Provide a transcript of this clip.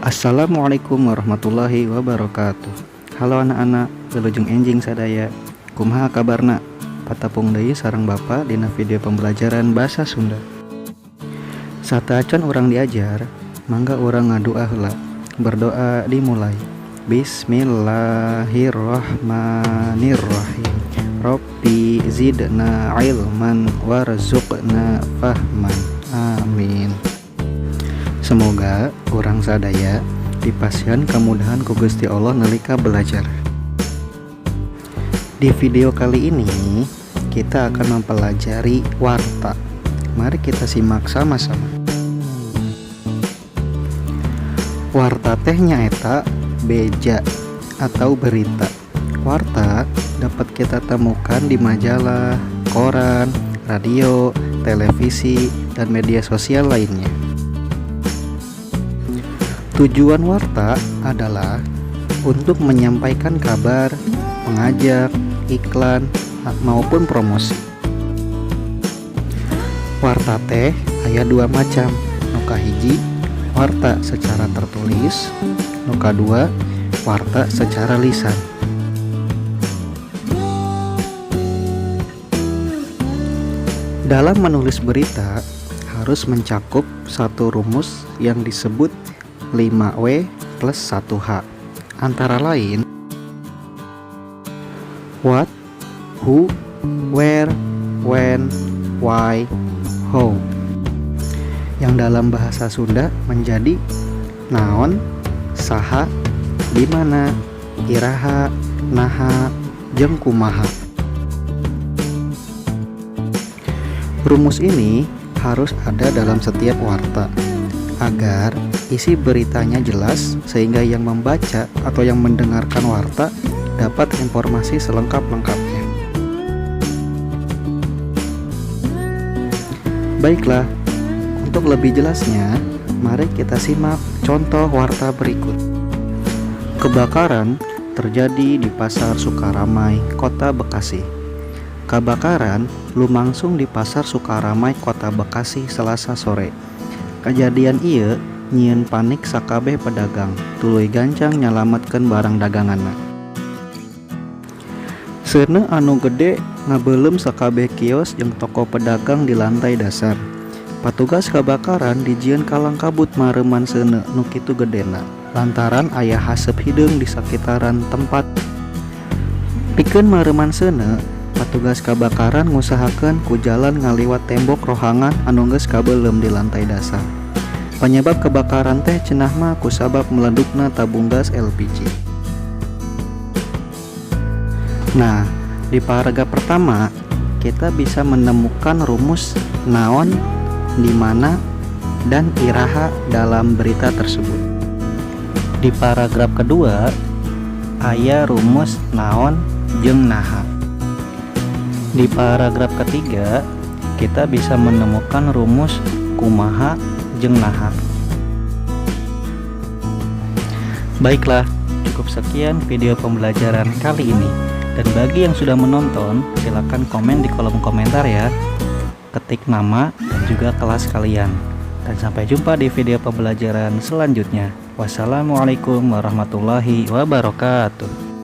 Assalamualaikum warahmatullahi wabarakatuh. Halo anak-anak, wilujeng enjing sadaya. Kumaha kabarna? Patepung deui sareng Bapak dina video pembelajaran bahasa Sunda. Sateuacan urang diajar, mangga urang ngadua heula. Berdoa dimulai. Bismillahirrahmanirrahim. Robbi zidna ilman warzuqna fahman. Amin. Semoga urang sadaya dipasihan kemudahan ku Gusti Allah nalika belajar. Di video kali ini kita akan mempelajari warta. Mari kita simak sama-sama. Warta teh nyaeta beja atau berita. Warta dapat kita temukan di majalah, koran, radio, televisi, dan media sosial lainnya. Tujuan warta adalah untuk menyampaikan kabar, mengajak, iklan, maupun promosi. Warta teh aya dua macam. Nu kahiji, warta secara tertulis, nu kadua, warta secara lisan. Dalam menulis berita harus mencakup satu rumus yang disebut 5W plus 1H. Antara lain what, who, where, when, why, how. Yang dalam bahasa Sunda menjadi naon, saha, di mana, iraha, naha, jeung kumaha. Rumus ini harus ada dalam setiap warta agar isi beritanya jelas sehingga yang membaca atau yang mendengarkan warta dapat informasi selengkap-lengkapnya. Baiklah, untuk lebih jelasnya, mari kita simak contoh warta berikut. Kebakaran terjadi di Pasar Sukaramai, Kota Bekasi. Kebakaran lumangsung di Pasar Sukaramai, Kota Bekasi, Selasa sore. Kejadian ieu nyieun panik sakabeh pedagang, tuluy gancang nyalametkeun barang daganganna. Seuneu anu gede ngabeuleum sakabeh kios jeung toko pedagang di lantai dasar. Patugas kabakaran dijieun kalang kabut mareuman seuneu nu kitu gedena lantaran aya haseup hideung di sakitaran tempat. Pikeun mareuman seuneu, patugas kabakaran ngusahakeun ku jalan ngaliwat tembok rohangan anu geus kabeuleum di lantai dasar. Panyebab kebakaran teh cenah mah kusabab meledukna tabung gas LPG. Nah, di paragraf pertama kita bisa menemukan rumus naon, di mana, dan iraha dalam berita tersebut. Di paragraf kedua aya rumus naon jeung naha. Di paragraf ketiga kita bisa menemukan rumus kumaha jeung naha. Baiklah, cukup sekian video pembelajaran kali ini. Dan bagi yang sudah menonton, silakan komen di kolom komentar ya. Ketik nama dan juga kelas kalian. Dan sampai jumpa di video pembelajaran selanjutnya. Wassalamualaikum warahmatullahi wabarakatuh.